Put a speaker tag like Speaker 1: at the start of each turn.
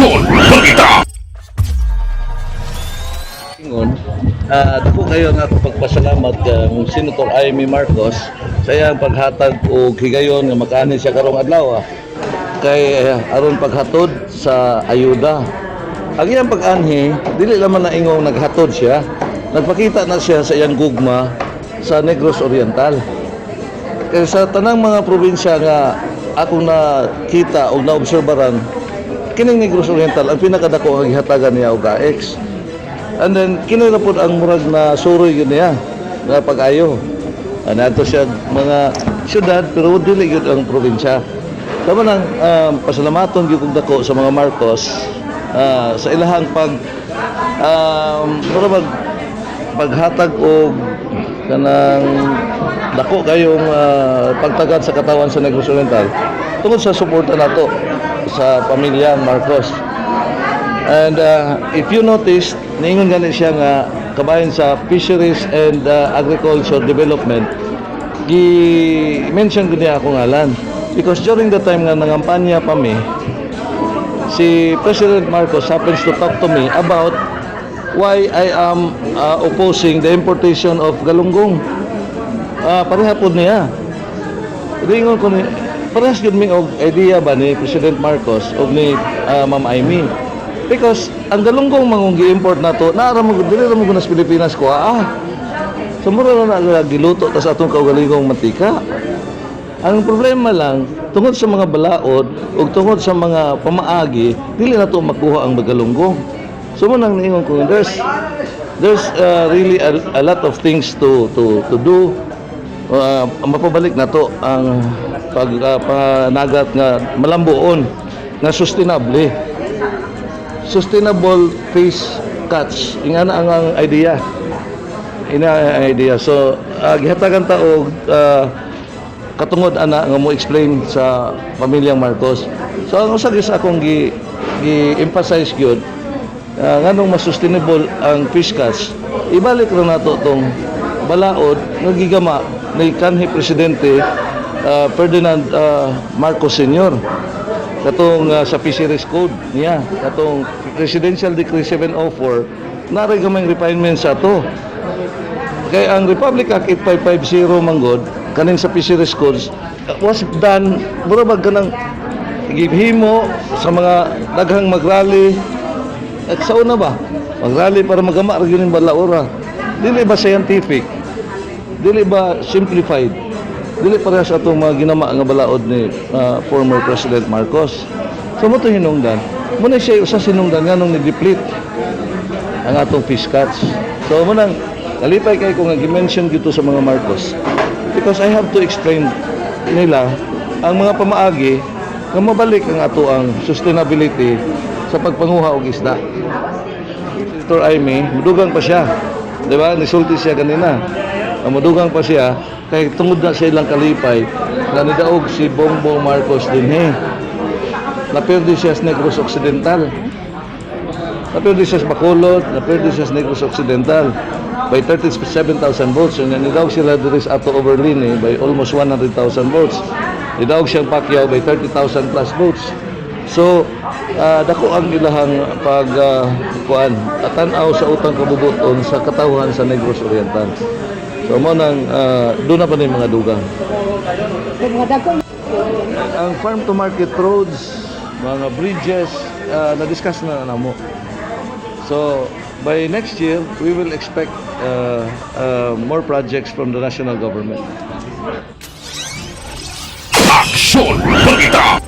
Speaker 1: Aksyon Balita.
Speaker 2: Ingon, dako kayo nga ako pagpasalamat kang Senator Imee Marcos sa iyang paghatag og higayon nga makaanhi siya karong adlaw kay aron paghatod sa ayuda. Ang iyang pag-anhi, dili lamang na ingong naghatod siya, nagpakita na siya sa iyang gugma sa Negros Oriental. Kaya sa tanang mga probinsya nga akong nakita o naobserbaran, kining Negros Oriental ang pinakadako ang gihatagan niya og AX. And then kini na pod ang murag na suroy gyud niya nga pag-ayo. Nato siya mga syudad pero dili gyud ang probinsya. Tama nang pasalamaton gyud kog dako sa mga Marcos sa ilahang pag mura mag paghatag og kanang dako kayong pagtagad sa katawan sa Negros Oriental tungod sa suporta nato sa pamilya Marcos. And if you notice, niingon gani siya nga kabahin sa Fisheries and Agriculture Development, gi-mention ko niya akong ngalan. Because during the time nga nangampanya pa mi, si President Marcos happens to talk to me about why I am opposing the importation of galunggong. Pareha pod niya. Ringon ko ni, parehas gyud mi og idea ba ni President Marcos og ni Ma'am Imee. Because ang galunggong mangong gi-import nato, naa ra mo dili ra mo sa Pilipinas ko ah. So mura na na giluto ta sa atong kaugalingong mantika. Ang problema lang tungod sa mga balaod ug tungod sa mga pamaagi, dili nato makuha ang galunggong. So mo nang niingon ko, there's really a lot of things to do mapabalik nato ang pag panagat nga malambuon nga sustainable sustainable fish catch. Ingana ang idea, ina ang idea. So gihatagan ta og katungod ana nga mo explain sa pamilyang Marcos. So ang usa gyud sa akong gi emphasize gyud nganong mas sustainable ang fish catch, ibalik ra nato tong balaod nga gigama ni kanhi presidente Ferdinand Marcos Sr., katong sa Fisheries Code niya, katong Presidential Decree 704. Naray gamay refinement sa ato kay ang Republic Act 8550 manggod kaning sa Fisheries Codes was done mura bag kanang gihimo sa mga daghang magrally at sa una ba magrally para magama ra gyud ning balaora. Dili ba scientific? Dili ba simplified? Dili parehas atong mga ginama nga balaod ni former President Marcos. So mo to hinungdan mo na siya usa sinungdan nganong ni-deplete ang atong fish catch. So mo nang kalipay kay ko nga gi-mention gito sa mga Marcos because I have to explain nila ang mga pamaagi nga mabalik ang ato ang sustainability sa pagpanguha og isda. Senator Imee, mudugang pa siya. Di ba? Nisulti siya kanina. Ang mudugang pa siya, kay tungod na sa ilang kalipay, nga nidaog si Bongbong Marcos dinhi. Napirdi siya sa Negros Occidental. Napirdi siya sa Bacolod, napirdi siya sa Negros Occidental by 37,000 votes. And nidaog sila diri sa Ato Oberlin by almost 100,000 votes. Nidaog siyang Pacquiao by 30,000 plus votes. So, dako ang ilahang pag kuan, tan-aw sa utang kabubuton sa katawhan sa Negros Oriental. So mo nang doon na pa ni mga dugang.
Speaker 3: Mga dako.
Speaker 2: Ang farm to market roads, mga bridges, na-discuss na namo. So, by next year, we will expect more projects from the national government.
Speaker 1: Aksyon Balita.